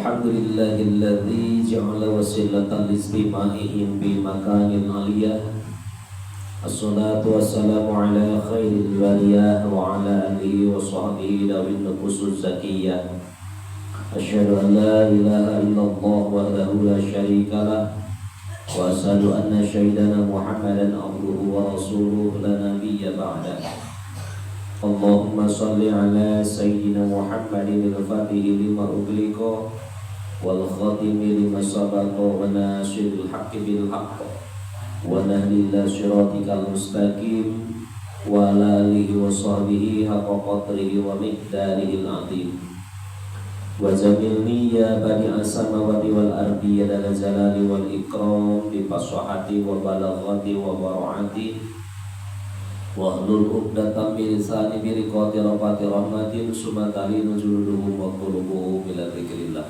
Alhamdulillahilladzi ja'ala wasilatan lijtima'ihim bi makanil aliyah. Assalatu wassalamu ala khairil bariyah wa ala alihi wa sahbihi dawin nufusuz zakiyah. Asyhadu an la ilaha illallah wahdahu la syarika lah wa asyhadu anna sayyidana Muhammadan abduhu wa rasuluhu la nabiyya ba'dah. Allahumma salli ala sayyidina Muhammadin al-fatihi lima ughliqa wal khatimi lima sabaqa wa nasiril haqqi bil haqq wa nahdi ila siratikal mustaqim wa ala alihi wa sahbihi haqqa qadrihi wa miqdarihil azim. Wa zamilni ya badi'as samawati wal ardi ya dzal jalali wal ikram bi fasahati wa balaghati wa bara'ati wahlul 'uqdatam min lisani bi riqati rafati rahmatin summa talinu juluduhum wa qulubuhum ila dzikrillah.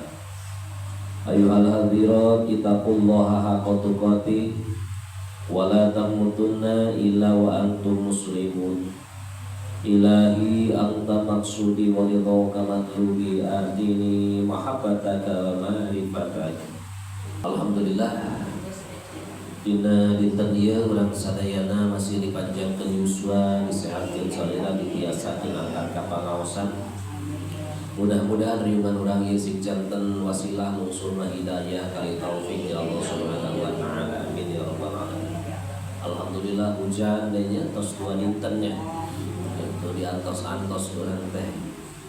Ayuhal hadirat, ittaqullaha haqqa tuqatih wa la tamutunna illa wa antum muslimun. Ilahi anta maqsudi wa ridhaka matlubi, atini mahabbataka wa ma'rifataka. Alhamdulillah, dina dinten ieu urang sadayana masih dipanjangkeun yuswa, disehatkeun salira, ditiasakeun angkat ka pangaosan. Mudah-mudahan riungan urang ieu sing janten wasilah lungsurna hidayah kali taufik ya Allah Subhanahu wa taala. Amin ya rabbal alamin. Alhamdulillah, hujan deui nya, tos 2 dinten nya. Itu diantos-antos urang teh.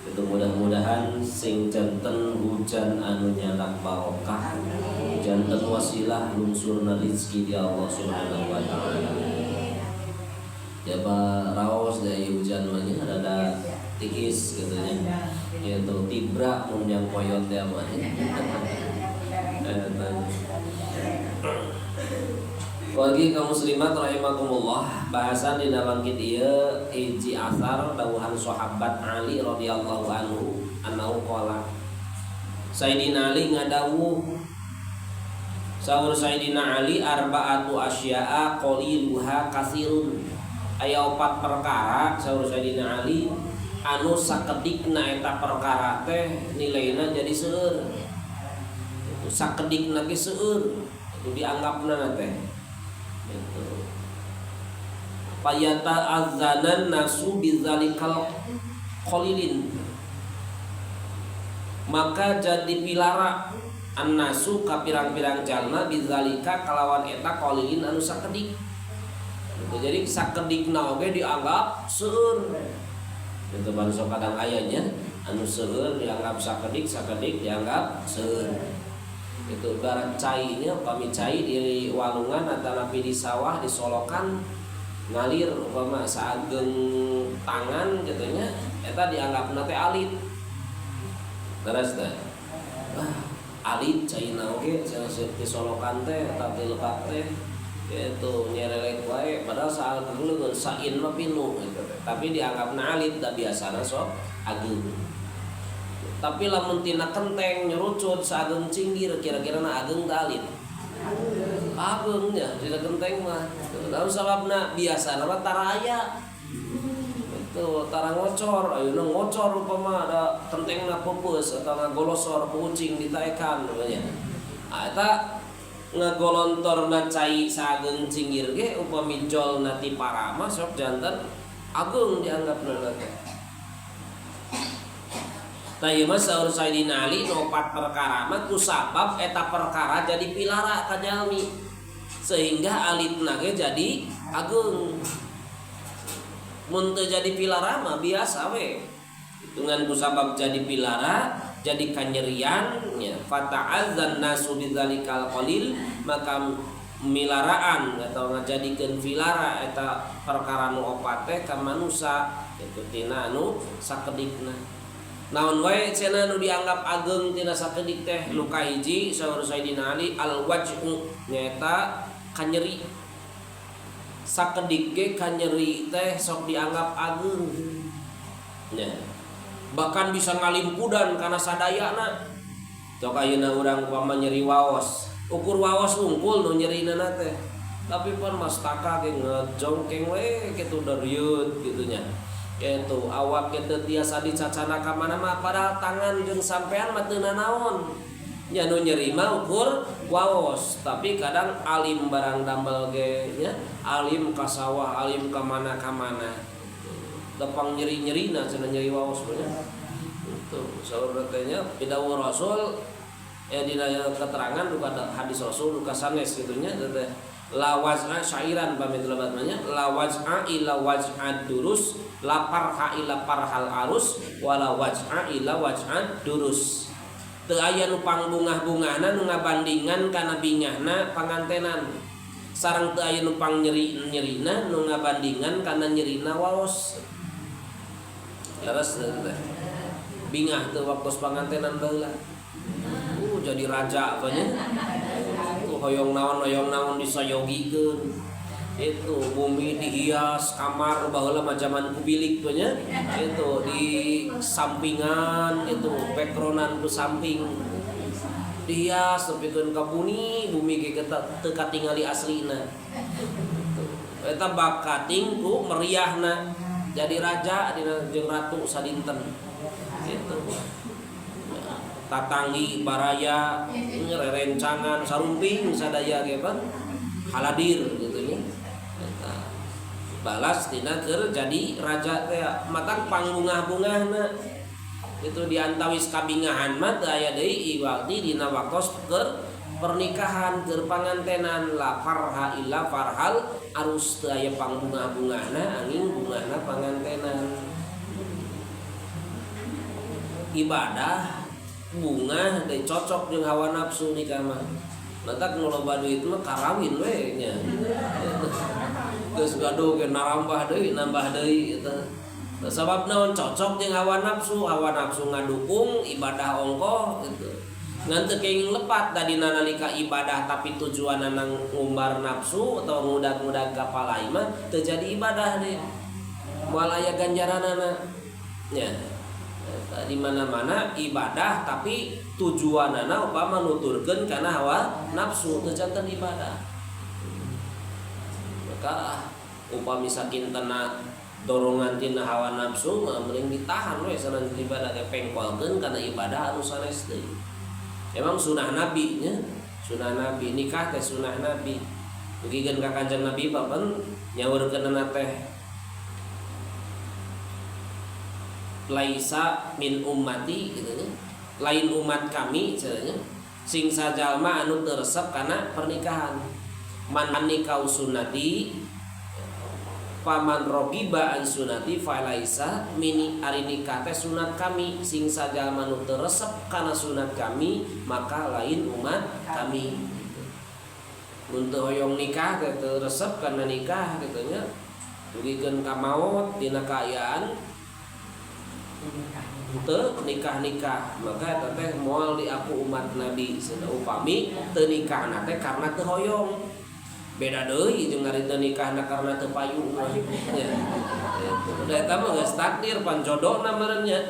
Itu mudah-mudahan sing janten hujan anu nyandak barokah, janten wasilah lungsurna rizki di Allah Subhanahu wa taala. Ya Pak, raos dari hujan mah nya, rada tiis gitu nya. Gitu tibra mun yang koyot ya mah. Eta. Bagi kaum muslimat rahimakumullah, bahasan di dalam ieu hiji asar dawuhan sahabat Ali radhiyallahu anhu annahu qala. Sayyidina Ali ngadawuh, saur Sayyidina Ali, arba'atu asya'a qaliluha katsirun. Aya opat perkara, saur Sayyidina Ali, anu sakedikna eta perkara teh nilaina jadi seueur. Itu sakedikna ge seueur, itu dianggapna teh. Gitu. Fayata azanan nasu bizalikal qalilin, maka jadi pilara annasu ka pirang-pirang jalma, bizalika kalawan eta qalilin anu sakedik gitu. Jadi sakedikna oge dianggap seueur gitu. Bangsa kadang ayanya anu seueur dianggap sakedik, sakedik dianggap seueur. Itu barat cai nya, kami cai di walungan atau napi di sawah, di solokan ngalir upama saageng tangan gitu nya, eta dianggap teh alit. Terus teh, ah, alit caina oge di solokan teh eta di lepak teh itu nyerelek wae, padahal saageng leungeun sain mah pinuh gitu teh, tapi dianggapna alit da biasana sok ageung. Tapi lamun tina kenteng nyurucut saageng cinggir, kira-kira na ageung teh alit? Ageung nya tina kenteng mah. Lalu sababna biasana mah tara aya itu, tara ngocor. Ayeuna ngocor upama ada kentengna peupeus atau ngagolosor ku ucing ditaekan namanya. Ah, eta ngagolontorna cai saageng cinggir ge upami jolna ti parama sok janten ageung dianggapna teh. Tah, ieu mah saur Sayyidina Ali, nu opat perkara mah ku sabab eta perkara jadi pilara ka jalmi sehingga alitna ge jadi ageung. Mun teu jadi pilara mah biasa we. Hitungan ku sabab jadi pilara, jadi kanyerian nya. Fata'azzan nasu bidzalikal qalil, maka milaraan atau ngajadikeun pilara eta perkara nu opat teh ka manusa itu tina anu sakedikna. Naon wae cenah nu dianggap ageung tina sakedik teh? Nu kahiji, saur Sayyidina Ali, al waj'u, nyaeta kanyeri. Sakedik ge kanyeri teh sok dianggap ageung nya, bahkan bisa ngalimpudan kana sadayana. Sok ayeuna urang upama nyeri waos, ukur waos wungkul nu nyerina teh, tapi pan mastaka ge ngejongkeng we kitu, darieut kitu nya. Itu awak teu tiasa dicacana ka mana mah padahal tangan jeung sampean mah teu nanaon. Nya nu nyeri mah ukur waos, tapi kadang alim barang damel ge nya, alim ka sawah, alim ka mana-ka mana. Tepang nyeri-nyerina cenah nyeri waos mah nya. Itu saur teh nya pidawuh Rasul ya dina keterangan duka hadis Rasul duka sanes kitu nya teh. La waz'a syairan pamit lebat mah nya, la waz'a ila waz'ad durus, la parha ila parhal arus, wala waz'a ila waz'ad durus. Teu aya nu pangbungah-bungahna nu ngabandingan kana bingahna pangantenan. Sareng teu aya nu pangnyeri-nyerina nu ngabandingan kana nyerina waos. Leres teh. Bingah teu waktos pangantenan baheula. Jadi raja apanya? Tuh hoyong naon disayogikeun. Itu bumi dihias kamar baheula mah zaman kubilik tuh nya. Itu di sampingan itu backgroundan ku samping. Dihias nepikeun ka bumi, bumi ge teu katingali aslina. Eta bakating ku meriahna jadi raja dina jeung ratu sadinten. Itu tatanggi baraya rerencangan sarumping sadaya ge pan haladir gitu nya. Eta balas dina keur jadi raja teh matang pangbungah-bungahna. Itu diantawis kabingahan mah teu aya deui iwalti dina waktos keur pernikahan keur pangantenan la farha illa farhal arus teu aya pangbungah-bungahna angin bungahna pangantenan. Ibadah bunga teh cocok jeung hawa nafsu nikah mah. Matak nu loba duit mah karawin we nya. Geus gaduh ge narambah deui nambah deui eta. Sabab naon cocok jeung hawa nafsu ngadukung ibadah ongkoh gitu. Ngan teu kenging lepat tadina nalika ibadah tapi tujuanna ngumbar nafsu atau ngudag-ngudag ka palai mah teu jadi ibadah deui. Moal aya ganjaranana nya. Di mana-mana ibadah tapi tujuanana upama nuturkeun kana hawa nafsu teu janten ibadah. Maka upami sakintena dorongan tina hawa nafsu mah mending ditahan we sanes ibadah teh pengkolkeun kana ibadah anu sanes deui. Emang sunah nabi nya, sunah nabi nikah teh sunah nabi. Dugikeun ka Kanjeng Nabi papan nyaurkeunana teh laisa min ummati gitu nya. Lain umat kami cenah sing sajalma anu teu resep kana pernikahan. Man nikau sunnati paman rogiba an sunnati falaisa mini ari nikah teh sunat kami sing sajalma nu teu resep kana sunat kami maka lain umat kami. Mun teu hoyong nikah teh teu resep kana nikah kitu nya. Dugikeun ka maot dina kaayaan teu nikah-nikah maka eta teh moal diaku umat Nabi cenah upami teu nikahna teh karena teu hoyong. Beda deui jeung ari teu nikahna karena teu payu mah nya. Da eta mah geus takdir pan jodona meureun nya.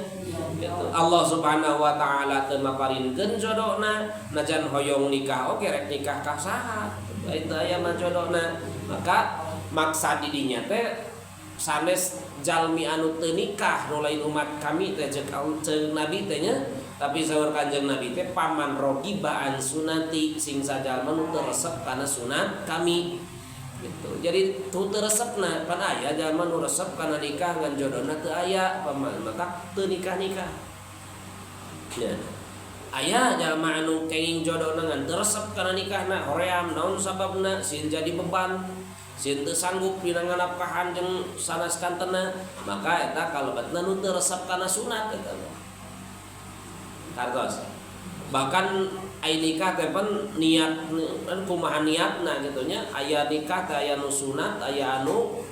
Gitu. Allah Subhanahu wa taala teu maparinkeun jodona najan hoyong nikah oge rek nikah ka saha. Eta aya mah jodona. Maka maksa di dinya teh sanes jalmi anu teu nikah nu lain umat kami teh ceuk Nabi teh nya, tapi saur Kanjeng Nabi teh paman rogiba an sunati sing sajalma nu teu resep kana sunat kami gitu. Jadi tu teu resepna pan aya jalma nu resep kana nikah ngan jodona teu aya paman maka teu nikah-nikah. Nya. Aya jalma anu kenging jodona ngan teu resep kana nikahna hoream naon sababna sieun jadi beban. Sieun teu sanggup dina nganapkahan jeung sanes kantena maka eta kalebetna nu teu resep kana sunat eta mah. Kartos. Bahkan ai nikah teh pan niat kan kumaha niatna kitu nya aya nikah teh aya nu sunat aya anu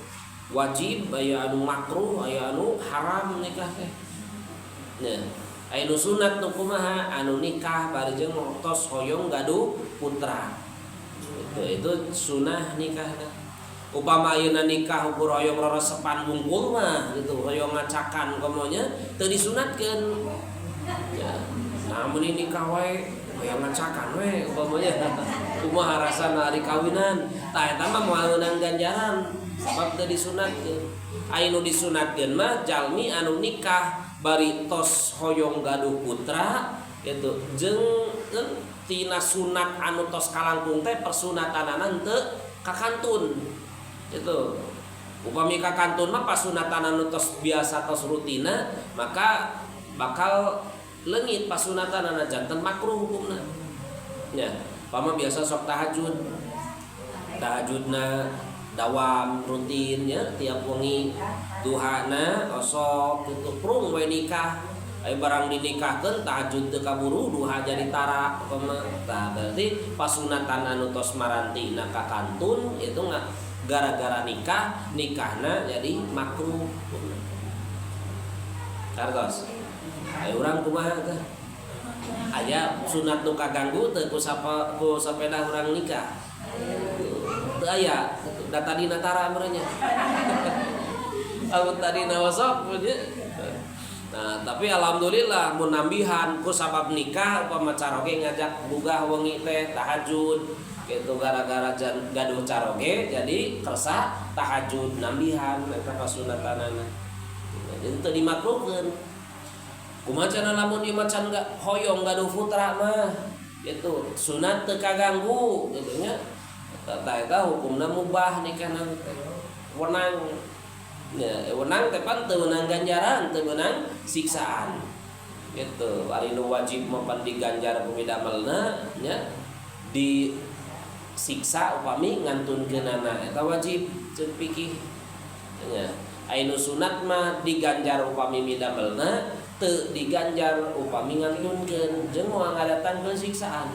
wajib aya anu makruh aya anu haram nikah teh. Nya aya nu sunat nu kumaha anu nikah bari jeung tos hoyong gaduh putra. Itu sunah nikah teh. Upama ayeuna nikah ukur hoyong reresepan bungkul mah gitu hoyong ngacakan komonya teu disunatkeun. Ya. Nah mun nikah wae hoyong ngacakan we upamanya kumaha rasana ari kawinan tah eta mah moal meunang ganjaran sabab teu disunatkeun. Aya nu disunatkeun mah jalmi anu nikah bari tos hoyong gaduh putra gitu, jeung tina sunat anu tos kalangkung teh persunatanana teu kakantun gitu. Upami kakantun mah pasunatan anu tos biasa tos rutina maka bakal leungit pasunatanana, janten makruh hukumna nya. Pama biasa sok tahajud, tahajudna dawam rutin ya tiap wengi, duhana osok gitu, prung we nikah, aya barang dinikahkeun tahajud teu kaburu, duha jadi tara upama. Tah, berarti pasunatan anu tos marantina kakantun itu nggak gara-gara nikah, nikahna jadi makruh. Kartos ayo urang kumaha teh, aya sunat nu kaganggu teu ku sapa ku sapeda urang nikah? Teu aya da tadina tara meureun nya, amun tadina osok nya. Nah, tapi alhamdulillah mun nambihan ku sabab nikah, upama caroge ngajak bugah wengi teh tahajud gitu, gara-gara gaduh caroge jadi kersa tahajud, nambihan eta kasunatanana, jadi teu dimakruhkeun. Kumaha cenah lamun ieu mah can hoyong gaduh putra mah gitu, sunat teu kaganggu gitu nya? Eta eta hukumna mubah nikahna teh, wenang ya, wenang teh pan teu meunang ganjaran, teu meunang siksaan gitu. Ari nu wajib mah pan diganjar upami damelna nya, disiksa upami ngantunkeunana, eta wajib ceuk fikih nya. Aya nu sunat mah diganjar upami midamelna, teu diganjar upami ngantunkeun, jeung moal ngadatangkeun siksaan,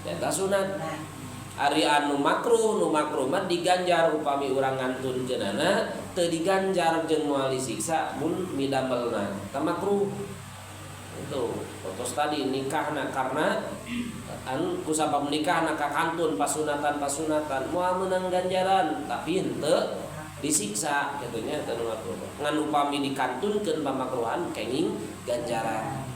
eta sunat. Ari anu makruh, nu makruh mah diganjar upami urang ngantunkeunana, teu diganjar jeung moal disiksa mun midamelna, eta makruh. Itu fotos tadi nikahna karena anu kusabab nikahna kakantun pasunatan-pasunatan, moal meunang ganjaran tapi henteu disiksa kitu nya, eta nu makruh. Ngan upami dikantunkeun pamakruhan kenging ganjaran.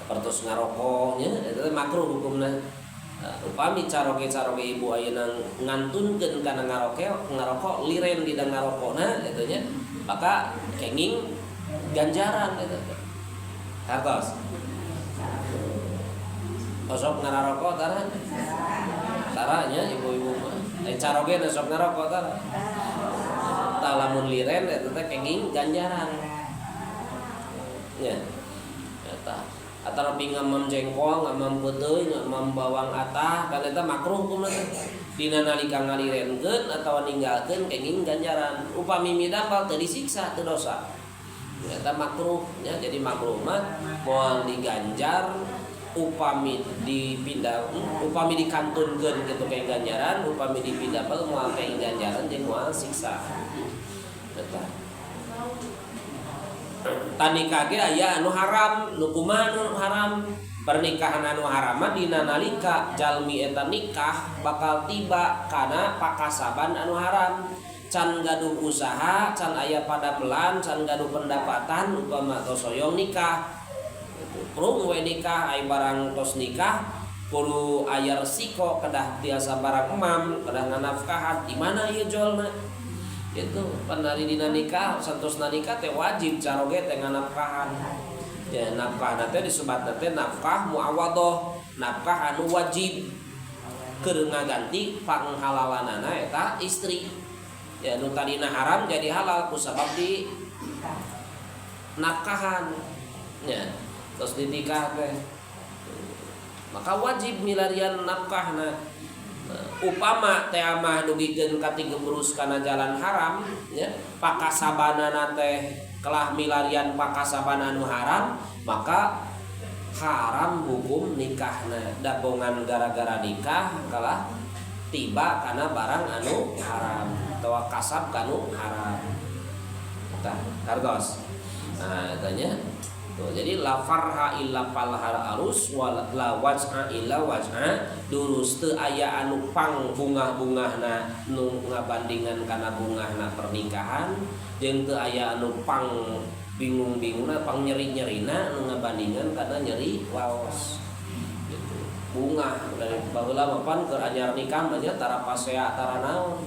Sapertos ngarokok nya, eta teh makruh hukumna. Nah, upami caroge-caroge ibu ayeuna ngantunkeun kana ngarokok, liren dina ngarokona kitu nya, maka kenging ganjaran eta teh. Hartos osok ngararokok tara? Tara nya ibu-ibu mah. Caroge na sok ngarokok tara? Tah, lamun liren eta teh kenging ganjaran nya eta. Atanapi ngamam jengkol, ngamam peuteuy, ngamam bawang atah, kan eta makruh hukumna teh. Dina nalika ngalirenkeun atawa ninggalkeun kenging ganjaran. Upami midamel teu disiksa, teu dosa. Eta makruh nya. Jadi makruh mah moal diganjar upami dipindah, upami dikantunkeun kitu kayak ganjaran, upami dipindahkeun moal kayak ganjaran jeung moal siksa. Eta. Tanikah ge aya anu haram, nu kumaha nu haram? Pernikahan anu haram mah dina nalika jalmi eta nikah bakal tiba kana pakasaban anu haram. Can gaduh usaha, can aya padamelan, can gaduh pendapatan, upama tos hoyong nikah. Prung we nikah, ai barang tos nikah kudu aya resiko, kedah tiasa barang emam, kedah nganafkahan, di mana ieu jolna? Itu pan ari dina nikah, santosna nikah teh wajib caroge teh nganafkahan. Ya, nafkahna teh disebatna teh nafkah muawadhah, nafkah anu wajib keur ngaganti panghalalanana eta istri. Ya, nu tadina haram jadi halal ku sabab di nafkahan. Ya, terus dinikah teh maka wajib milarian nafkahna. Nah, upama teh mah dugikeun ka tigebrus kana jalan haram ya, pakasabanana teh kelah milarian pakasaban anu haram, maka haram hukum nikahna. Dabongan gara-gara nikah kalah tiba kana barang anu haram atawa kasab kanu haram. Tah, kartos. Nah, tanya. Tuh, jadi la farha illa falhar arus wa la waj'a illa waj'a durus, teu aya anu pang bungah-bungahna nu ngabandingan kana bungahna pernikahan, jeung teu aya anu pang bingung-bingungna, pang nyeri-nyerina nu ngabandingan kana nyeri waos gitu. Bungah dari baheula mah pan keur anyar nikah mah nya tara pasea, tara naon.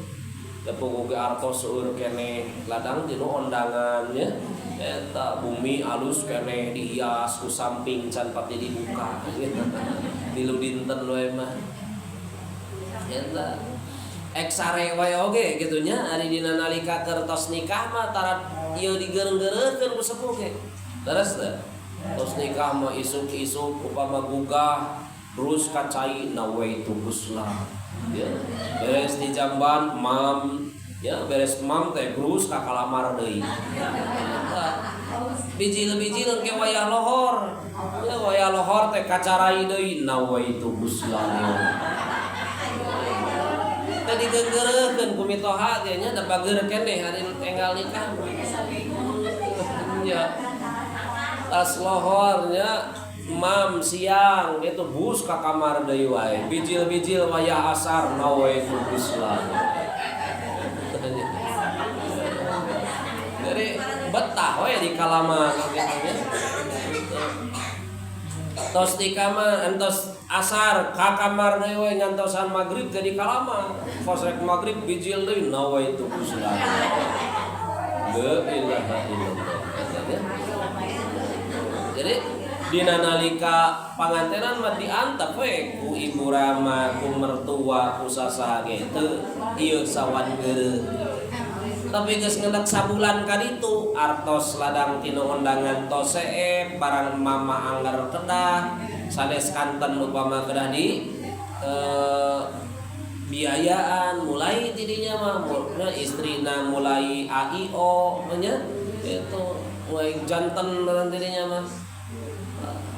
Da puguh ge artos seueur keneh ladang tinu ondangan nya. Eta bumi alus keneh dihias ku samping can pati dibuka. Tilu dinten we mah. Eta ek sare wae oge kitu nya ari dina nalika keur tos nikah mah tara ieu digeureuh-geureuhkeun ku sepuh ge. Leres teu? Tos nikah mah isuk-isuk upama gugah terus ka cai nawaitu husla. Ya, beres di jamban mam, ya beres mam teh brus ka kalamar deui. Bijil-bijil ke wayah lohor. Ya wayah lohor teh kacarai deui nawaitu husla. Teh digeunggeureuhkeun ku mitoha teh nya da bageur keneh ari enggal nikah. Ya. Tas lohornya mam siang itu bus ka kamar deui wae. Bijil-bijil wayah asar nawaitu husla. Jadi betah we di kalaman gitu nya. Tos di kamar entos asar ka kamar deui we ngantosan magrib jadi kalama. Kos rek magrib bijil deui nawaitu husla. La ilaha illallah. Jadi dina nalika pangantenan mah diantep we ku ibu rama, ku mertua, ku sasaha ge teu ieu sawan geureuh. Tapi geus ngeundak sabulan ka ditu artos ladang tinu undangan tos seep barang mama anggar kedah sanes kanten upama kedah di biayaan mulai tidinya mah istrina mulai AIO nya itu mulai janten tidinya mah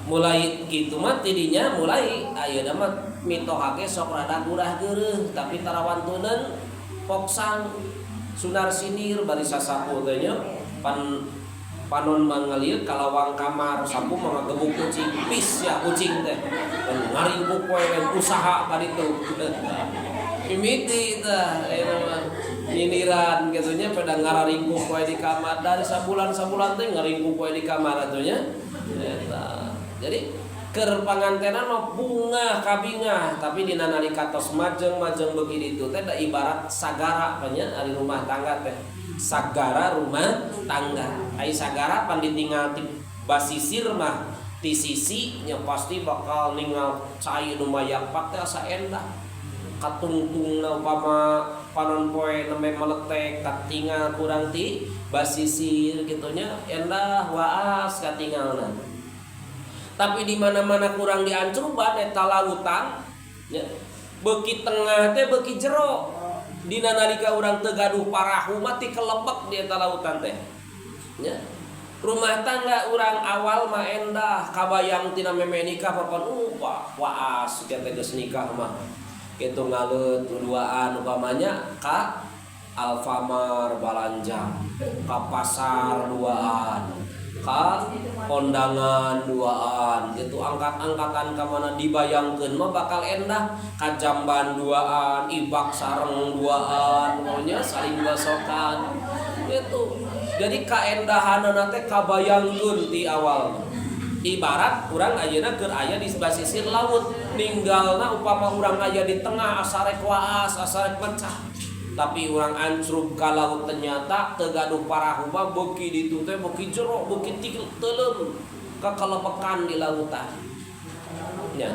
mulai gitu mah tidinya mulai ayeuna mah mitoha ge sok rada gurah geureuh tapi tarawantuneun poksang sunar sinir bari sasapu teh nya pan panon mangalir kalawang kamar sapu mah ngagebuk kucing pis ya kucing teh ngaringkuk we usaha kaditu mimiti tah ayeuna mah nyindiran kitu nya pada ngararingkuk we di kamar dari sabulan-sabulan teh ngaringkuk we di kamar atuh nya eta. Jadi keur pangantenan mah bungah kabingah tapi dina nalika tos majeng-majeng beuki ditu teh da ibarat sagara nya ari rumah tangga teh. Sagara rumah tangga. Ai sagara pan ditinggal ti basisir mah ti sisi nya pasti bakal ningal cai nu mayapak teh asa endah. Katungtungna upama panon poe nembe meletek katingal kurang ti basisir kitu nya endah waas katingalna. Tapi di mana-mana kurang diancurban eta lautan ya, beuki tengah teh beuki jero. Dina nalika urang teu gaduh parahu mah ti kelebek di eta lautan teh. Ya. Rumah tangga urang awal mah endah kabayang tina meme nikah papan upah waas teh geus nikah mah. Kitu ngaleut duaan upamanya ka Alfamart balanja, ka pasar duaan, ka kondangan duaan, gitu angkat-angkatan ka mana dibayangkeun mah bakal endah, ka jamban duaan, ibak sareng duaan, pokoknya saling basokan gitu. Jadi kaendahanana teh kabayangkeun ti awal. Ibarat urang ayeuna keur aya di basisir laut, ninggalna upama urang aya di tengah asa rek waas, asa rek pecah. Tapi urang ancrub ka laut ternyata teu gaduh parahu mah beuki ditu teh beuki jero, beuki teuleum kakelebekan di lautan. Nya,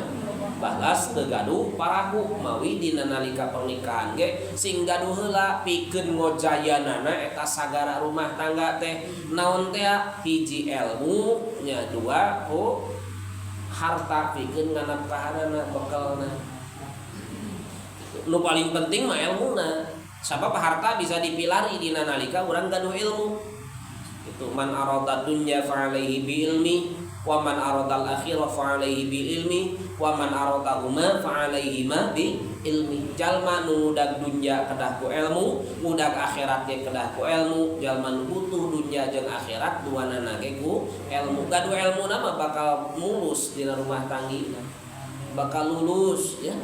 balas teu gaduh parahu mawi dina nalika pernikahan ge sing gaduh heula pikeun ngojayanana eta sagara rumah tangga teh naon teh hiji ilmu nya dua ku harta pikeun nganapkahanana bekelna. Nu paling penting mah ilmuna. Sabab harta bisa dipilari dina nalika urang gaduh ilmu. Itu man arada dunya fa alaihi bi ilmi wa man aradal akhirah fa alaihi bi ilmi wa man arada huma fa alaihi ma bi ilmi. Jalma nu ngudag dunya kedah ku ilmu, ngudag akhirat ge kedah ku ilmu. Jalma nu butuh dunya jeung akhirat duanana ge ku ilmu. Gaduh ilmuna mah bakal mulus dina rumah tanggina. Bakal lulus ya.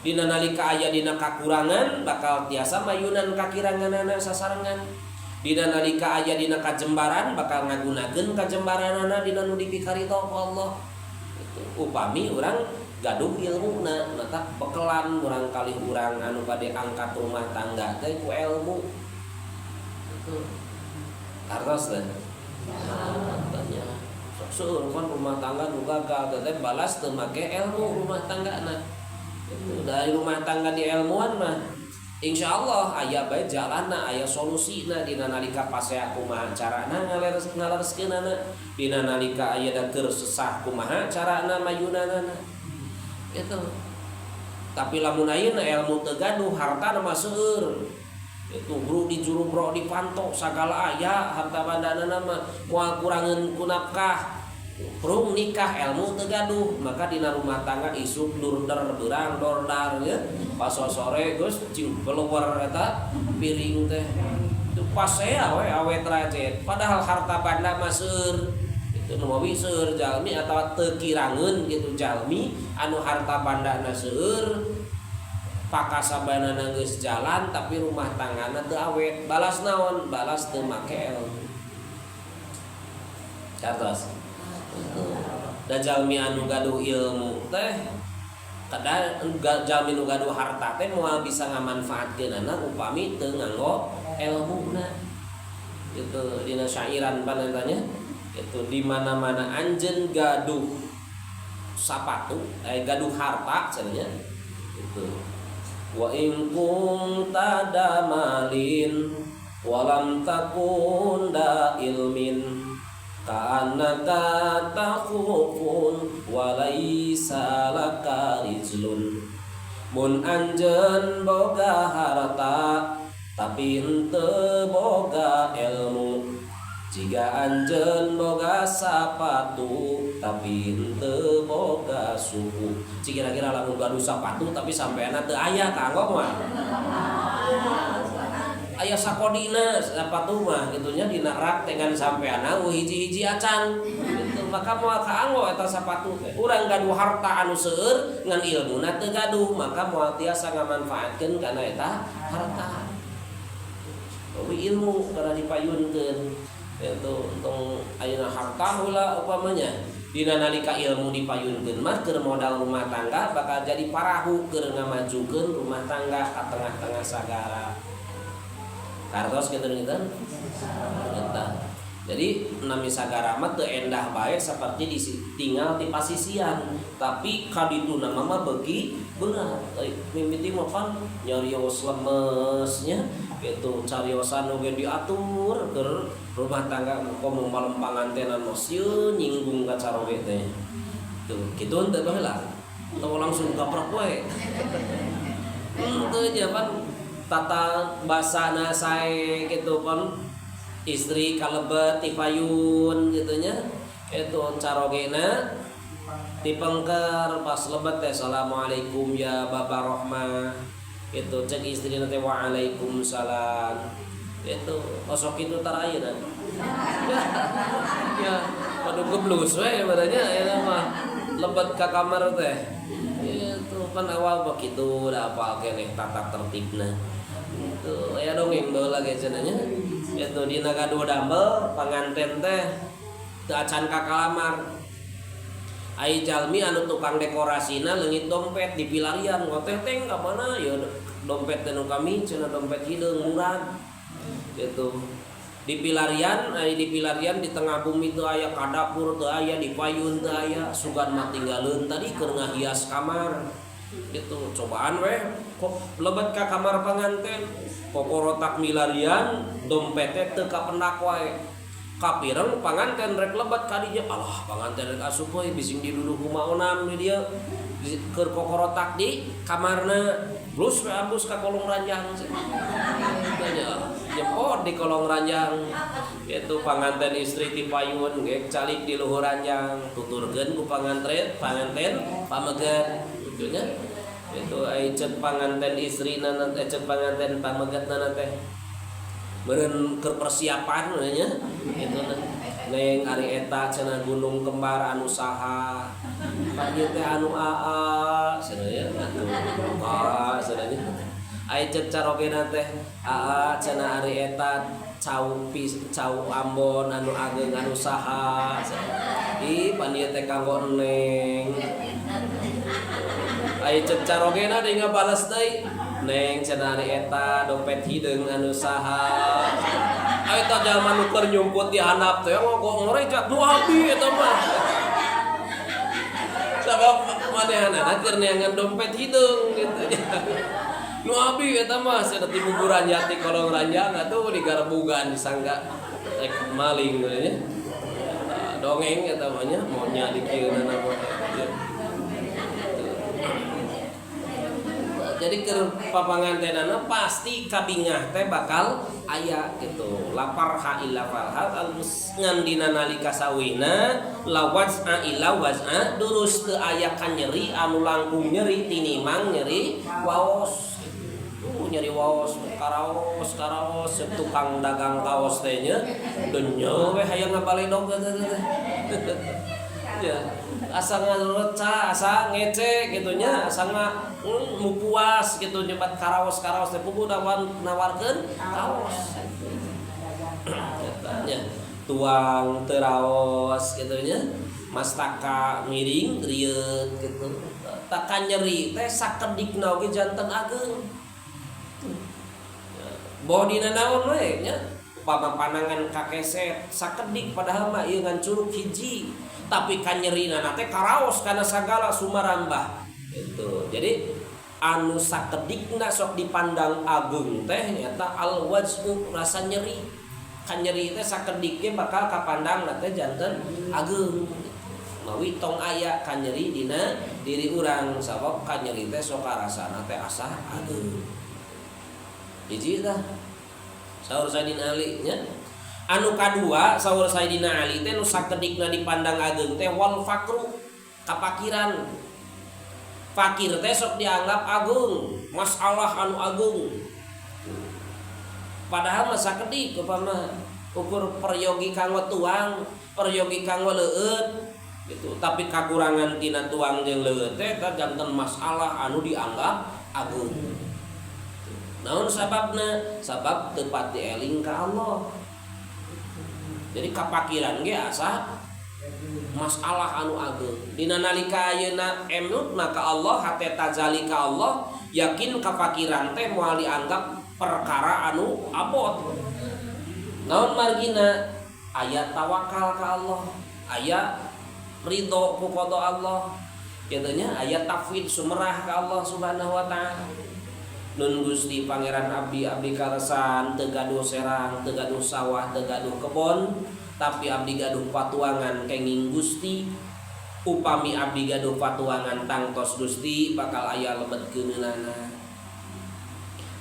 Dina nalika aya dina kakurangan bakal tiasa mayunan kakiranganana sasarengan. Dina nalika aya dina kajembaran bakal ngagunakeun kajembaranana dina nu dipikarito ku Allah. Gitu. Upami urang gaduh ilmuna, matak bekelan urang kalih urang anu bade angkat rumah tangga teh ku ilmu. Itu kartos teh. Tanya. Sok seueur kan rumah tangga nu gagal teh balas teu make ilmu rumah tanggana. Itu dari rumah tangga di ilmuan mah insya Allah aya bae jalanna, aya solusina. Dina nalika pasea kumaha carana ngalereskeunana, dina nalika aya da keur sesah kumaha carana mayunanana itu. Tapi lamun ayeuna ilmu teu gaduh, hartana mah seueur itu, bro, di juru bro dipantok sagala aya harta bandana mah, moal kurangeun ku nafkah. Prung nikah ilmu teu gaduh, maka dina rumah tangga isuk durder beurang dordar ya, pas sore geus cing keluar eta piring teh itu pasea we awet racet, padahal harta banda mah seueur. Itu nu mawi seueur jalmi atawa teu kirangeun gitu jalmi anu harta bandana seueur, pakasabanana geus jalan, tapi rumah tanggana teu awet. Balas naon? Balas teu make ilmu. Cartos da jalmi anu gaduh ilmu teh, kadang jalmi nu gaduh harta teh moal bisa ngamanfaatkeunana upami teu nganggo ilmuna. Itu dina syairan panentanya itu, di mana-mana anjeun gaduh sapatu, gaduh harta cenah itu, wa in kunta damalin walam takun da ilmin ka'annaka takhufun walaisa laka rijlun. Mun anjeun boga harta tapi henteu boga ilmu, jika anjeun boga sapatu tapi henteu boga suku. Kira-kira lamun gaduh sapatu tapi sampeanna teu aya, kanggo mah aya sakodina sapatu mah gitunya, dina rak dengan sampeanna hiji-hiji acan gitu, maka moal kaanggo eta sapatu teh. Urang gaduh harta anu seueur ngan ilmuna teu gaduh, maka moal tiasa ngamanfaatkeun kana eta harta. Tapi ilmu karena dipayunkeun itu untung ayeuna harta heula upamanya. Dina nalika ilmu dipayunkeun mah keur modal rumah tangga, bakal jadi parahu keur ngamajukeun rumah tangga ka tengah-tengah sagara. Kartos kitu gitu. Eta. Jadi nami sagara mah teu endah bae seperti ditinggal di pasisian, tapi kadituna mah beuki berat. Mimiti mah pan nyarios lemesnya gitu, cariosan oge diatur keur rumah tangga, komo malam pangantenan mah sieun nyinggung ka caroge teh. Tuh, kitu henteu baheula. Atau langsung gaprak wae. Henteu nya pan tata basana sae gitu pan, istri kalebet ti payun gitu nya, itu carogena tipengker. Pas lebet teh, "Assalamualaikum ya Bapak Rohmah," itu cek istri nanti, "Waalaikumsalam." Itu osok itu tarayeuna ya, waduh, geblus we badannya ya mah lebet ka kamar teh. Itu kan awal begitu udah apal keneh tata tertibna. Itu ya dongeng baheula ge cenah nya. Itu dina gaduh damel panganten teh teu acan ka kalamar. Ai jalmi anu tukang dekorasina leungit dompet di pilarian, ngoteh teh ka mana ya dompet teh nu kami cenah, dompet hideung murag gitu di pilarian. Ai di pilarian di tengah bumi teu aya, ka dapur teu aya, di payun teu aya, sugan mah tinggaleun tadi keur ngahias kamar gitu. Cobaan weh kok lebet ka kamar panganten, kokorotak milarian dompetnya teu kapendak wae. Kapireng panganten rek lebet ka dinya, alah, panganten rek asup we bising diduduh ku onam di dieu keur kokorotak di kamarna. Blus we ambus ka kolong ranjang. Tanya jempot di kolong ranjang itu, panganten istri ti payun gek calik di luhur ranjang, tuturkeun ku panganten, panganten pameget gitu nya. Itu ai cek panganten istri nana, cek panganten pameget nana teh meureun keur persiapan nya itu. "Neng, ari eta," cenah, "gunung kembar anu saha?" "Pak teh anu aa," cenah ya. Atuh ah cenah nya. Ai cek carogena teh, "Aa," cenah, "ari eta Cau pis, cau Ambon anu ageng anu saha? Ih, pan ieu teh kanggo Neng. Ai cek carogena deui ngabales deui. Neng, cenah, ari eta dompet hideung anu saha? Ai eta jalma nu keur nyumput di handap teh ngorejat, "Nu abdi eta mah." Sabab manehanana keur neangan dompet hideung gitu. "Nu abdi eta mah," cenah, ti buburan jati kolong ranjang atuh digarbugan, disangka rek maling gitu nya. Dongeng eta mah nya, monya dikieunana mah. Ya. Jadi ke papangantenana pasti kabingah teh bakal aya gitu. La farha illa farha ngan dina nalika sawina, la waj'a illa waj'a durus, teu aya kanyeri anu langkung nyeri tinimang nyeri waos. Nyeri waos karaos karaos, tukang dagang kaos teh nya denyo we hayang ngabaledog teh ya, asa ngareca, asa ngece gitu nya, asa mu puas gitu nyebat karaos karaos teh, puguh nawar nawarkeun kaos eta nya, tuang teu raos gitu nya, mastaka miring rieut gitu. Takan nyeri teh sakedikna oge janten ageng, boh dina naon we nya. Upama panangan kakeset sakedik, padahal mah ieu ngan curug hiji, tapi kanyerina teh karaos kana sagala sumarambah itu. Jadi anu sakedikna sok dipandang agung teh nyata al waj'u, rasa nyeri. Kanyeri teh sakediknya bakal kapandang teh janten agung. Mawi tong aya kanyeri dina diri urang, sabab kanyeri teh sok karasana teh asa agung. Hiji tah saur Sayyidina Ali nya. Anu kadua saur Sayyidina Ali teh, nu sakedikna dipandang ageung teh wal faqru, kapakiran. Fakir teh sok dianggap agung, masalah anu agung, padahal mah sakedik. Upama ukur peryogi kanggo tuang, peryogi kanggo leueut gitu, tapi kakurangan tina tuang jeung leueut teh eta janten masalah anu dianggap agung. Naon sababna? Sabab teu pati eling ka Allah. Jadi kapakiran ge asa masalah anu ageung. Dina nalika ayeuna emut maka Allah, hate tajali ka Allah, yakin kapakiran teh moal dianggap perkara anu abot. Naon margina? Aya tawakal ka Allah, aya ridho ku qada Allah kitu nya, aya tafwid, sumerah ka Allah Subhanahu wa Taala. Nun Gusti Pangeran abdi, abdi kaleresan teu gaduh serang, teu gaduh sawah, teu gaduh kebon, tapi abdi gaduh patuangan kenging Gusti. Upami abdi gaduh patuangan, tangtos Gusti bakal aya lebet keuneunana.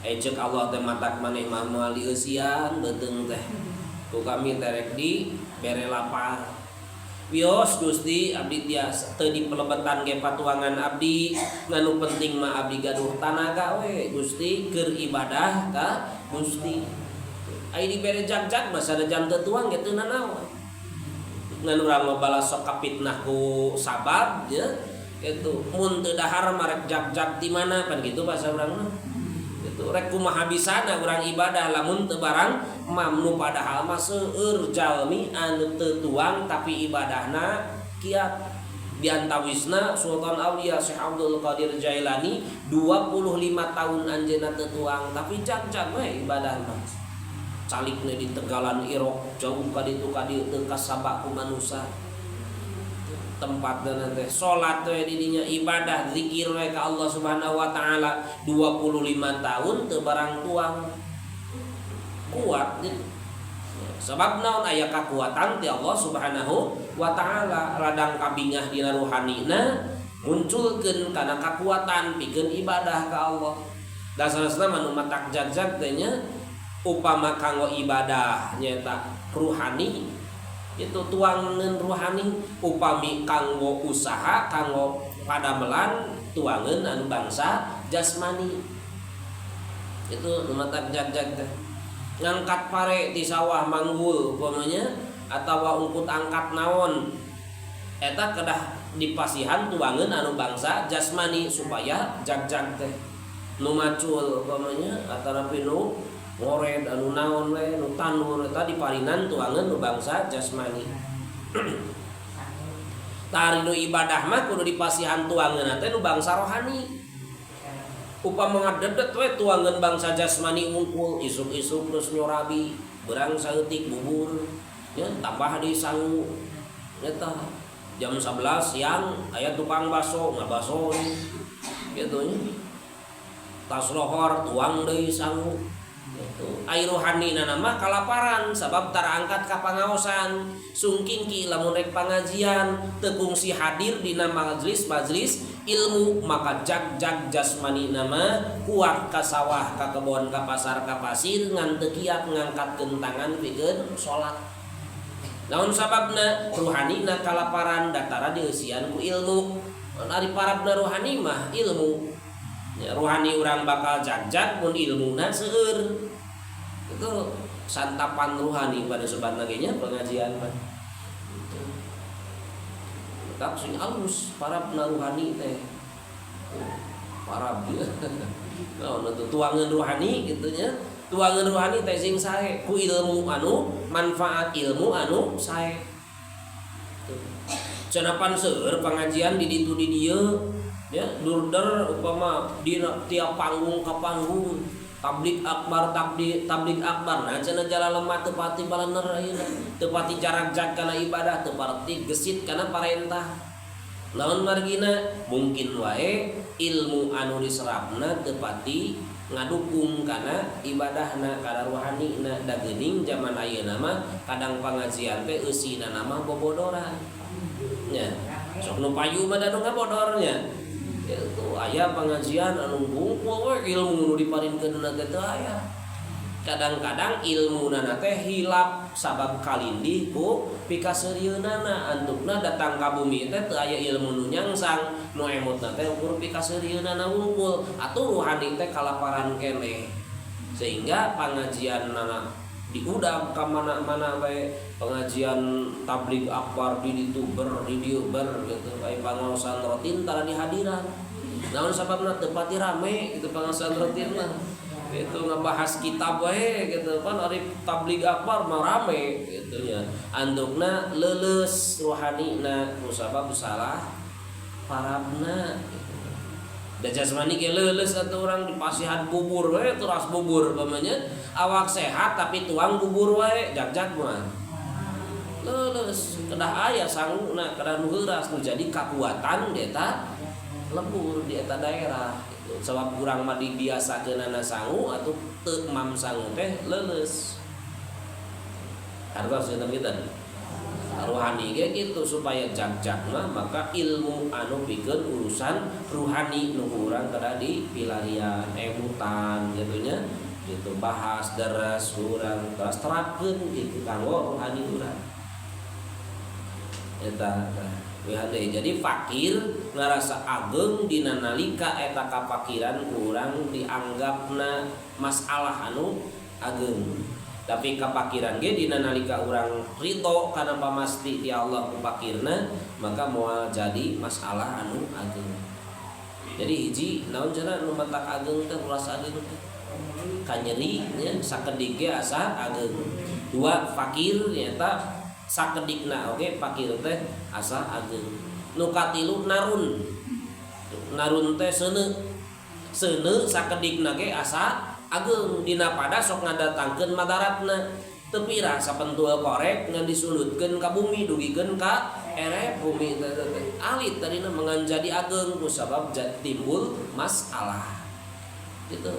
Eh, cek Allah teh, "Matak maneh mah moal dieusian beuteung teh ku kami, terek di bere lapar." "Wios Gusti, abdi tiasa teu dipelebetan ge patuangan abdi, nganu penting mah abdi gaduh tanaga we Gusti keur ibadah ka Gusti." Ai dibere jag-jag mah sanajan teu tuang ge teu nanaon. Ngan urang mah balas sok kapitnah ku sabab ya itu, mun teu dahar mah rek jag-jag di mana, pan gitu bahasa urang mah. Itu rek kumaha bisana urang ibadah lamun teu barang mamnu? Padahal mah seueur jalmi anu teu tuang tapi ibadahna kiat. Diantawisna Sultan Aulia Syekh Abdul Qadir Jailani, 25 tahun anjeunna teu tuang, tapi jag-jag we ibadah mah. Calikna di Tegalan Irok, jauh ka ditu ka dieu, teu kasaba ku manusa tempat dan teh salat we di dinya, ibadah, zikir we ka Allah Subhanahu wa Taala. 25 tahun teu barang tuang, kuat gitu. Sebab naon? Aya kakuatan ti Allah Subhanahu wa Taala. Radang kabingah dina ruhanina munculkeun kana kakuatan pikeun ibadah ka Allah. Dasarna manu matak jag-jag teh nya, upama kanggo ibadah nyaeta ruhani itu, tuangan ruhani. Upami kanggo usaha, kanggo padamelan, tuangan anu bangsa jasmani. Itu nu matak jag-jag teh, ngangkat pare di sawah, manggul upamanya, atau ungkut angkat naon, eta kedah dipasihan tuangan anu bangsa jasmani supaya jag-jag teh. Nu macul upamanya atau nu Ngored anu naon we nu tandur eta diparinan tuangan nu bangsa jasmani. Tah nu ibadah mah kudu dipasihan tuangan teh nu bangsa rohani. Upama ngadedet we tuangan bangsa jasmani wungkul isuk-isuk terus nyorabi berang saeutik bubur ya tambah di sangu eta jam 11 siang aya tukang baso ngabaso gitu nya. Tas lohor tuang deui sangu gitu. Ai rohani na mah kalaparan sabab tara angkat ka pangaosan sungking ki lamun rek pangajian teu kungsi hadir dina majelis-majelis ilmu maka jag-jag jasmani nama kuat ka sawah ka kebon ka pasar ka pasir ngan teu kiat ngangkatkeun tangan pikeun salat. Naon sababna ruhanina kalaparan datara dieusian ku ilmu. Ari parabna ruhani mah ilmu. Ya, ruhani urang bakal jag-jag mun ilmuna seueur. Itu santapan ruhani pada sobat lagi nya pengajian mah. Tetap sing alus parabna ruhani teh. Parab. Naon atuh tuangan ruhani kitu nya. Tuangan ruhani teh sing sae ku ilmu anu manfaat ilmu anu sae. Cenah pan seueur pengajian di ditu di dieu ya durder upama di tiap panggung ka panggung tablik akbar tablik tablik akbar nah cenah jalan lemah teu pati balener ayeuna teu pati jarak-jak kana ibadah teu pati gesit kana parentah. Lamun margina mungkin wae ilmu anu diserapna teu pati ngadukung kana ibadahna kana ruhanina da geuning zaman ayeuna mah kadang pangajian teh eusina mah bobodoran nya sok nu payu mah da nu ngabodor nya. Itu aya pengajian anu bungkul we ilmu nu diparinkeun teh teu aya. Kadang-kadang ilmuna teh hilap sabab kalindih ku pikaseurieunana antukna datang ka bumi teh teu aya ilmu nu nyangsang nu emutna teh ukur pikaseurieunana wungkul atuh ruhani teh kalaparan keneh sehingga pangajianana diudag ka mana-mana bae pengajian tabligh akbar di ditu ber di dieu ber gitu aya pangaosan rutin tara dihadiran. Naon sababna teu pati rame gitu pangaosan rutin mah itu ngebahas kitab wae gitu kan ari tabligh akbar mah rame gitu nya andukna leuleus ruhanina ku sabab salah parabna gitu. Da jasmani ge leuleus atuh urang dipasihan bubur we teras bubur pamanya awak sehat tapi tuang bubur wae jag-jag mah leuleus kedah aya sanguna kedah nu heuras nu jadi kakuatan di eta lembur di eta daerah gitu. Sabab urang mah dibiasakeunana sangu atuh teu mam sangu teh leuleus. Hartos kita kita ruhani ge gitu supaya jag-jag mah maka ilmu anu pikeun urusan ruhani nu urang kedah dipilarian emutan gitu nya gitu bahas deras urang terus terapkeun gitu kanggo ruhani urang eta tah. Jadi fakir ngarasa ageng dina nalika eta kapakiran urang dianggapna masalah anu ageng. Tapi kapakiran ge dina nalika urang ridho kana pamasti ti Allah ku pakirna maka moal jadi masalah anu ageng. Jadi hiji naon cenah nu matak ageng teh ulas ageng teh kanyeri nya sakedik ge asa ageng. Dua fakir nyaeta sakedikna oge fakir teh asa ageng. Nu katilu narun. Narun teh seuneu. Seuneu sakedikna ge asa ageng dina pada sok ngadatangkeun madaratna. Teu pira sapentul korek ngan disulutkeun ka bumi dugikeun ka erep bumi teh teh. Alit tadina mengan jadi ageng ku sabab timbul masalah. Gitu.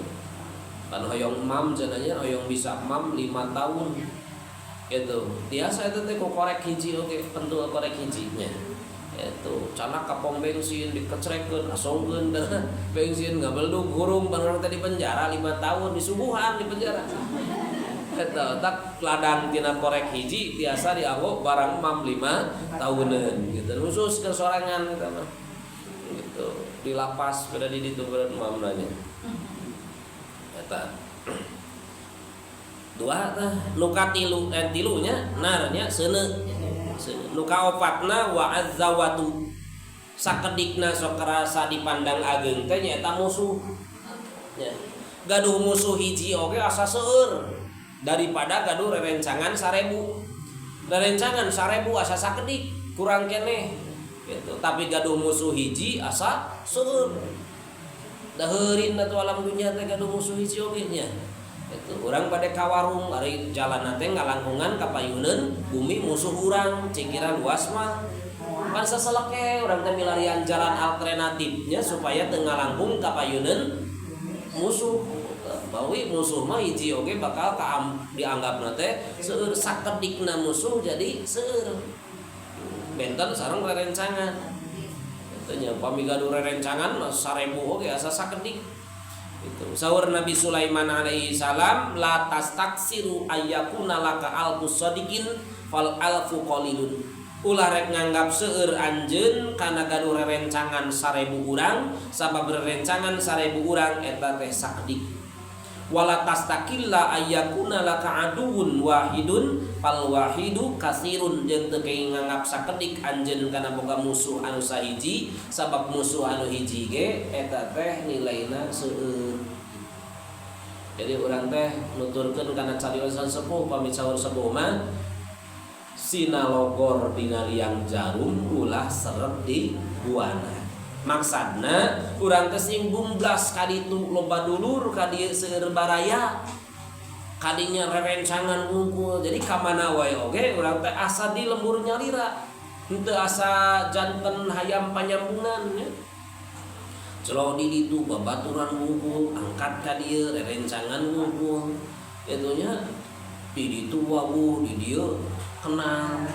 Kan hoyong mam cenah nya hoyong bisa mam 5 tahun. Gitu. Biasa eta teh ku korek hiji oge pentul korek hijinya. Itu canak ka pom bensin dikecrekeun asongkeun kana bensin ngabeldug hurung barang teh di penjara 5 tahun disuguhan di penjara. Eta tak ladang tina korek hiji tiasa dianggo barang mam 5 tahuneun gitu. Khusus ke sorangan eta mah. Gitu. Di lapas pada di ditu berat mamna nya. Eta. Dua tah nu katilu tilunya narnya seuneu. Nu kaopatna wa azzawatu. Sakedikna sok kerasa dipandang ageng teh nyaeta musuh. Nya. Gaduh musuh hiji oge asa seueur daripada gaduh rerencangan 1000. Rerencangan 1000 asa sakedik, kurang keneh gitu. Tapi gaduh musuh hiji asa seueur. Daheurin atuh alam dunya teh gaduh musuh hiji oge nya. Itu urang bade ka warung ari jalan teh ngalangkungan ka payuneun bumi musuh urang, cikira luas mah. Pan saseleke urang teh milarian jalan alternatifnya supaya teu ngalangkung ka payuneun musuh. Bawi musuh mah hiji oge bakal dianggapna teh seueur, sakedikna musuh jadi seueur. Benten sareng rerencangan. Teu nya pami gaduh rerencangan mah 1000 oge asa sakedik. Itu saur Nabi Sulaiman alaihi salam, la tastaksiru ayyakuna laka alfu sadiqin fal alfu qalilun. Ulah rek nganggap seueur anjeun kana gaduh rerencangan 1000 urang, sabab rerencangan 1000 urang eta teh sakedik. Wala tastakilla ayyakuna laka aduwwun wahidun fal wahidu kasirun. Jeung teu kenging nganggap sakedik anjeun kana boga musuh anu sahiji, sabab musuh anu hiji ge eta teh nilaina seueur. Jadi urang teh nuturkeun kana cariosan sepuh, pami saur sepuh mah sinalogor dina liang jarum ulah serep di buana. Maksudna urang teh sing bumblas kaditu loba dulur, ka dieu seueur baraya, kadinya rerencangan wungkul. Jadi ka mana wae oge urang teh asa di lembur nyalira, henteu asa janten hayam panyambungan nya. Celo di ditu babaturan wungkul, angkat ka dieu rerencangan wungkul, itunya di ditu wawuh, di dieu kenal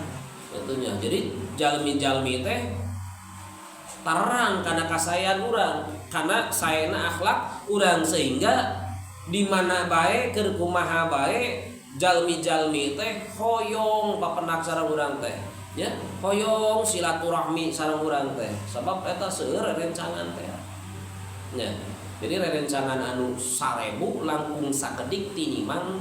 itunya. Jadi jalmi-jalmi teh tarang karena kasayan urang, karena saena akhlak urang, sehingga di mana bae keur kumaha bae jalmi-jalmi teh hoyong papendak sareng urang teh nya, hoyong silaturahmi sareng urang teh, sabab eta seueur rerencangan teh nya. Jadi rerencangan anu 1000 langkung sakedik tinimbang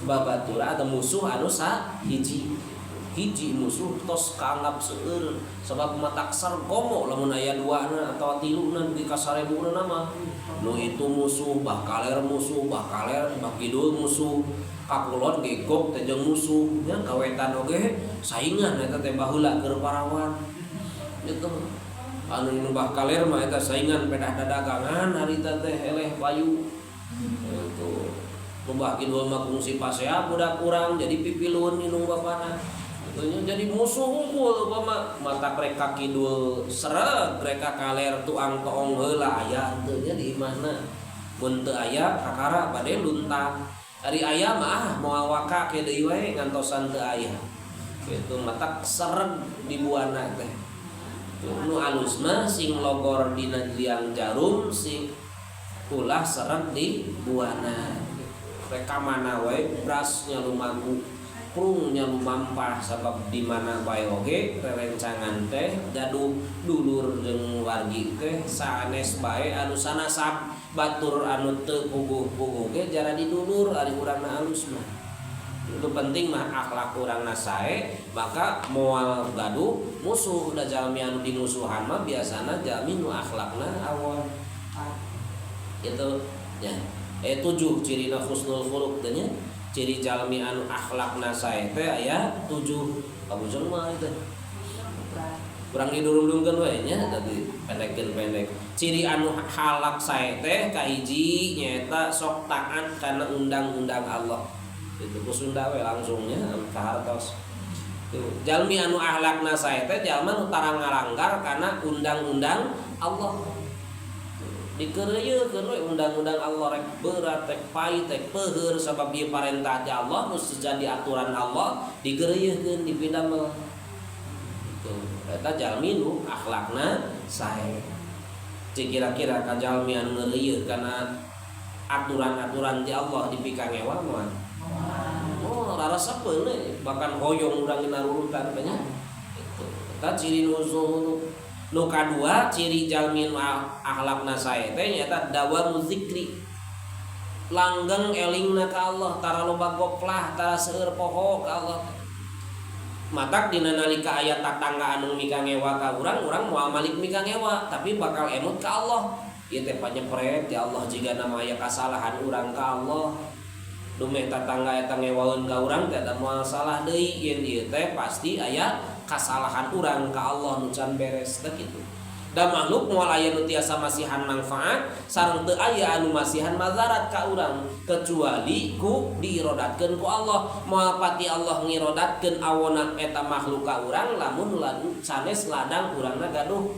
babatura atau musuh anu sahiji. Hiji musuh tos kaanggap seueur, sabab matak sargomo lamun aya duana atawa tiluna dugi ka 1000 na mah. Nu itu musuh, bah kaler musuh, bah kaler, bah kidul musuh, kakulon gegok teh jeung musuh nya, kawetan oge saingan eta teh baheula keur parawan. Itu anu nu bah kaler mah eta saingan pedah dadagangan harita teh eleh payu. Itu nu bah kidul mah kungsi pasea budak urang jadi pipilun indung bapana. Itunya jadi musuh unggul upama mata rek ka kidul sereg, rek ka kaler tuang toong heula aya henteu nya di imahna. Mun teu aya kakara bade lunta. Ari aya mah ah moal waka ke deui wae ngantosan teu aya. Itu matak sereg di buana teh. Nu alus mah sing logor dina liang jarum, sing ulah sereg di buana. Rek ka mana wae brasnya lumaku, prungnya lumampah, sabab di mana bae oge rerencangan teh gaduh dulur jeung wargi teh sanes bae anu sanasab, batur anu teu puguh-puguh ge jaradi dulur ari urangna alus mah. Itu penting mah akhlak urangna sae, maka moal gaduh musuh. Da jalmi anu dimusuhan mah biasana jalmi nu akhlakna awon. Itu ya. 7 cirina husnul khuluq teh nya. Ciri jalmi anu akhlakna sae teh aya 7. Kabujeng mah itu. Kurang didurung-durungkeun we nya, tadi pendekkeun pendek. Ciri anu akhlak sae teh kahiji nyaeta sok taat kana undang-undang Allah. Itu ku Sunda we langsungnya kahartos. Tuh, jalmi anu akhlakna sae teh jalma nu tara ngalanggar kana undang-undang Allah. Dikereuyeun we undang-undang Allah rek berat rek pahit rek peuheur, sabab ieu parentah ti Allah nu jadi aturan Allah dikereuyeun dipidamel. Tuh, eta jalmi nu akhlakna sae. Cik kira-kira ka jalmi anu ngeureuyeun kana aturan-aturan ti Allah dipikangewa moal? Oh, rarasepeun we, bahkan hoyong urang narurutan teh nya. Itu. Eta ciri nu Nu kadua ciri jalmi nu akhlakna sae teh nyaeta dawamu zikri. Langgeng elingna ka Allah, tara loba goplah, tara seueur poho ka Allah. Matak dina nalika aya tatangga anu mikangewa ka urang, urang moal malik mikangewa, tapi bakal emut ka Allah. Ieu teh panyepret ya Allah, jigana mah aya kasalahan urang ka Allah. Dumeh tatangga eta ngewaeun ka urang teh da moal salah deui, yen ieu teh pasti aya kasalahan urang ka Allah nu can beres teh kitu. Da makhluk moal aya nu tiasa masihan manfaat sareng teu aya anu masihan madarat ka urang kecuali ku diirodatkeun ku Allah. Moal pati Allah ngirodatkeun awona eta makhluk ka urang lamun sanes ladang urangna gaduh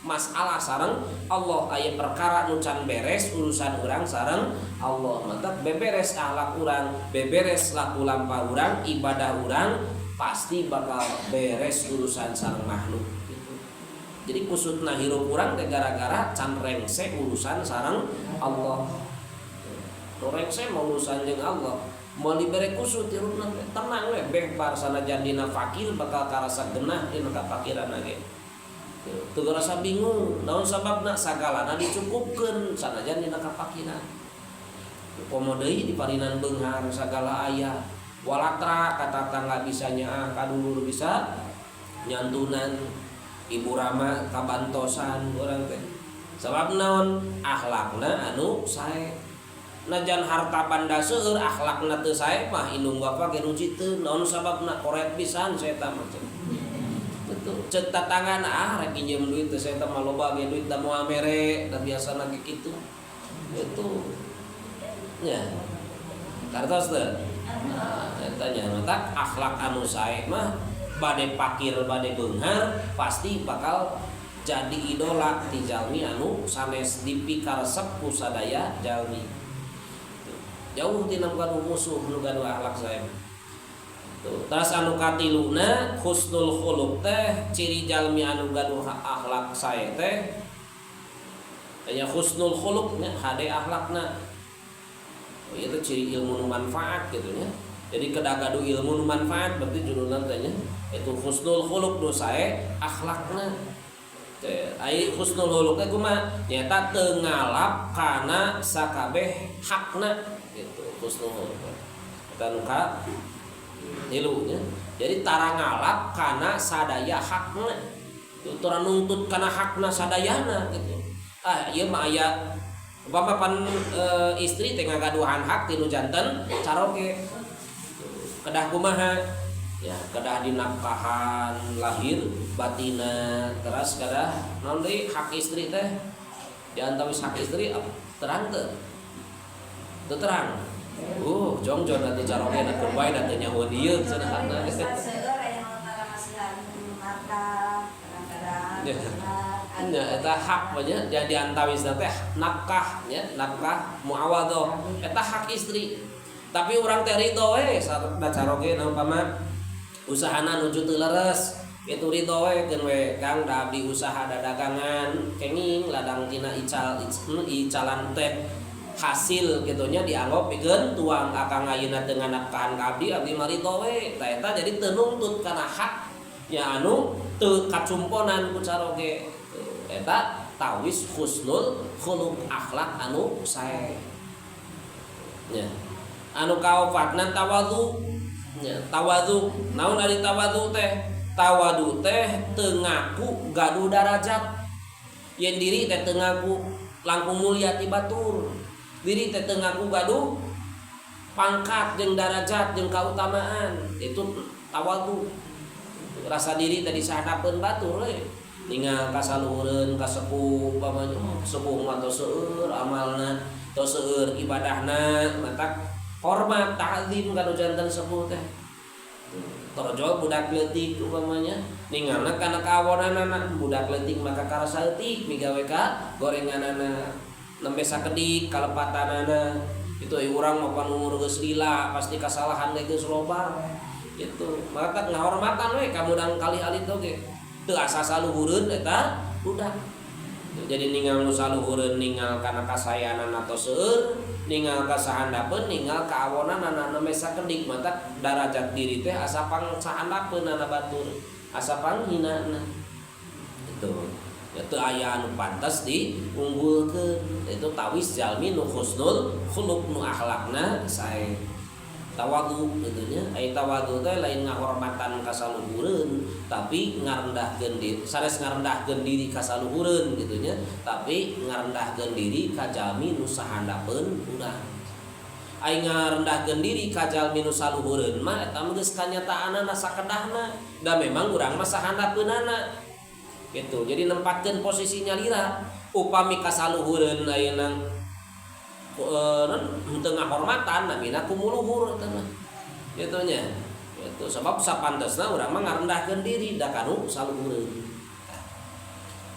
masalah sareng Allah, aya perkara nu can beres urusan urang sareng Allah. Matak beberes akhlak urang, beberes laku lampah urang, ibadah urang, pasti bakal beres urusan sareng makhluk gitu. Jadi kusutna hirup urang teh gara-gara can rengse urusan sareng Allah. Nu rengse mah urusan jeung Allah, moal dibere kusut hirupna teh, tenang we, beh bar sanajan dina fakir bakal karasa genah dina kafakiranna ge. Teu rasa bingung, naon sababna? Sagalana dicukupkeun sanajan dina kafakiran. Komo deui diparinan beunghar, sagala aya, walatra ka tatangga bisa nyaah, ka dulur bisa nyantunan, ibu rama kabantosan urang teh. Sabab naon? Akhlakna anu sae. Najan harta banda seueur, akhlakna teu sae mah indung bapa ge rujiteun. Naon sababna? Koret pisan saya mah. Betul. Cek tatangan, ah, rek pinjem duit teh saya mah loba ge duit da moal mere, da biasana ge kitu. Itu. Nya. Kartos teu? Nah, eta nya matak akhlak anu sae mah bade pakir bade beunghar pasti bakal jadi idola ti jalmi anu sanes, dipikaresep ku sadaya jalmi. Jauh tina gaduh musuh nu gaduh akhlak sae. Tuh, terus anu katiluna, husnul khuluq teh ciri jalmi anu gaduh akhlak sae teh nya husnul khuluq nya, hade akhlakna. Oh, itu ciri ilmu nu manfaat gitu nya. Jadi kedah gaduh ilmu nu manfaat berarti judulna teh nya itu husnul khuluq, nu sae akhlakna. Teh ai husnul khuluq teh kumaha? Nyaeta teu ngalap kana sakabeh hakna gitu husnul khuluq. Eta nu ka tilu nya. Jadi tara ngalap kana sadaya hakna. Tara nuntut kana hakna sadayana gitu. Ah, ieu mah aya umpama pan istri teh ngagaduhan hak ti nu janten caroge. Kedah kumaha? Ya, kedah dinafkahan lahir batina, terus kedah naon deui hak istri teh? Di antawis hak istri terang teu? Teu terang. Jongjon atuh caroge na keun bae da teu nyahoeun ieu cenah hakna. Seueur aya nu tara masihan nafkah kadang-kadang. Ya. Nya eta hak mah nya, jadi antawisna teh nafkah nya, nafkah muawadhah. Eta hak istri. Tapi urang teh ridho we da caroge umpama usahana nuju teu leres. Itu ridho we, keun we Kang, da abdi usaha dadagangan kenging ladang tina ical icalan teh hasil kitu nya dianggap pikeun tuang akang ayeuna teu nganafkahan ka abdi, abdi mah ridho we. Tah eta jadi teu nuntut kana hak nya anu teu kacumponan ku caroge. Eta tawis husnul khuluq, akhlak anu sae nya. Anu kaopatna tawadhu nya. Tawadhu naon ari tawadhu teh? Tawadhu teh teu ngaku gaduh darajat, yen diri teh teu ngaku langkung mulia ti batur, diri teh teu ngaku gaduh pangkat jeung darajat jeung kautamaan, itu tawadhu. Rasa diri teh disahandapeun batur we, ningal kasaluhureun ka sepuh umpamanya, oh, sepuh mah tos seueur amalna, tos seueur ibadahna, matak hormat ta'zim ka nu janten sepuh teh. Torojol budak leutik umpamanya, ningalna kana kawonanana budak leutik maka karasa leutik migawe ka gorenganana, nembe sakedik kalepatanana itu. Urang mah pan umur geus lila, pasti kasalahan ge geus loba gitu, maka ngahormatan we ka mudang kali alit oge, teu asa saluhureun eta budak. Jadi ningal nu saluhureun, ningal kana kasayanana tos seueur, ningal ka sahandapeun, ningal ka awonanana nembe sakedik, mata darajat diri teh asa pang sahandapeunana batur, asa panghinana itu ya, teu aya anu pantas diunggulkeun. Itu tawis jalmi nu husnul khuluq, nu akhlakna sae. Tawadu gitu nya. Ai tawadu teh lain ngahormatan ka saluhureun, tapi ngarendahkeun diri, sanes ngarendahkeun diri ka saluhureun gitu nya, tapi ngarendahkeun diri ka jalmi nu sahandapeun urang. Ai ngarendahkeun diri ka jalmi nu saluhureun mah eta mah geus kanyataanana, sakedahna, da memang urang mah sahandapeunana gitu. Jadi nempatkeun posisi nyalira. Upami ka saluhureun ayeuna henteu ngahormatan, namina kumuluhur eta mah kitu nya. Itu sebab sapantesna urang mah ngarendahkeun diri da kanu saluhureun.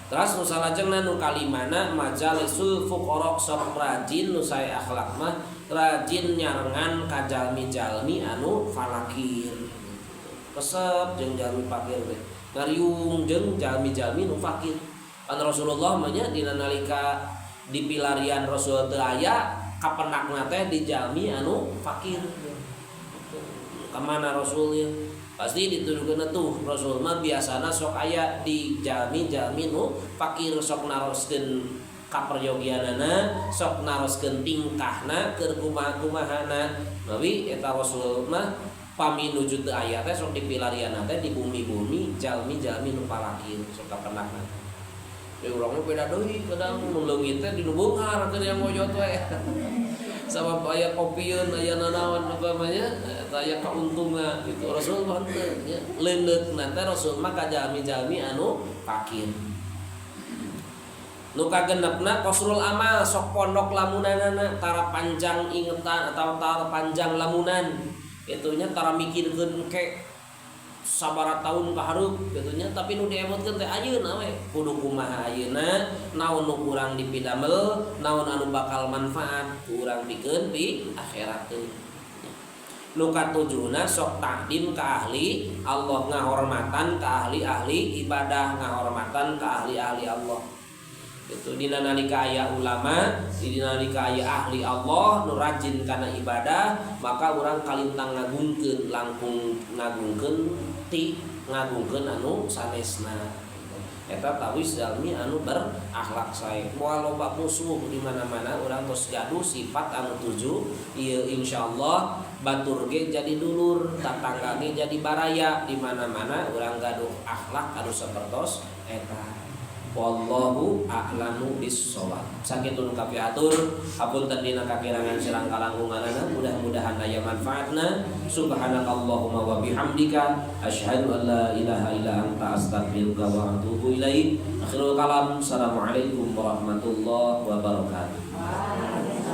Terus nu salajengna, nu kalimana, majalisul fuqara. Sok rajin, nu sae akhlak mah rajin nyarengan ka jalmi-jalmi anu falakir. Resep jeung jalmi fakir teh, ngariung jeung jalmi-jalmi nu fakir. Kan Rasulullah mah nya, dina nalika di pilarian Rasul teu aya, kapendakna teh di jalmi anu fakir. Kemana Rasul ya pasti dituduhkeun tuh, Rasul mah biasana sok aya di jalmi-jalmi nu fakir, sok naroskeun kaperyogianana, sok naroskeun tingkahna keur kumaha-kumahana. Mawi eta Rasul mah pami nuju teu aya teh sok dipilarianna teh di bumi-bumi jalmi-jalmi nu palakir, sok kapendakna. Ya urang mah beda deui, kadang nu leungit teh di nu beunghar keur yang ngoyot we. Sabab aya kopieun, aya nanaon umpamanya, eta aya kauntungan gitu. Rasul mah henteu nya. Leundeukna teh Rasul mah ka jalmi-jalmi anu fakir. Nu kagenepna, qasrul amal, sok pondok lamunanana, tara panjang ingetan atau tara panjang lamunan. Itunya tara mikirkeun ke sabaraha tahun ka hareup kitu nya, tapi nu diemutkeun teh ayeuna we, kudu kumaha ayeuna, naon nu kurang dipidamel, naon anu bakal manfaat ku urang pikeun di akhirat. Nu katujuhna, sok takdim ka ahli Allah, ngahormatan ka ahli-ahli ibadah, ngahormatan ka ahli-ahli Allah. Itu dina nalika aya ulama, dina nalika aya ahli Allah nu rajin kana ibadah, maka urang kalintang ngagungkeun, langkung ngagungkeun ti ngagungkeun anu sanesna. Eta tawis jalmi anu berakhlak sae. Moal loba musuh di mana-mana. Urang tos gaduh sifat anu tujuh ieu, insyaallah batur ge jadi dulur, tatangga ge jadi baraya. Di mana-mana urang gaduh akhlak anu sapertos eta. Wallahu a'lamu bissawab. Sakitu nu kapihatur, hapunten dina kakirangan sareng kalangkunganana, mudah-mudahan aya manfaatna. Subhanakallahumma wa bihamdika asyhadu an la ilaha illa anta, astaghfiruka wa atubu ilaik. Akhirul kalam, assalamualaikum warahmatullahi wabarakatuh.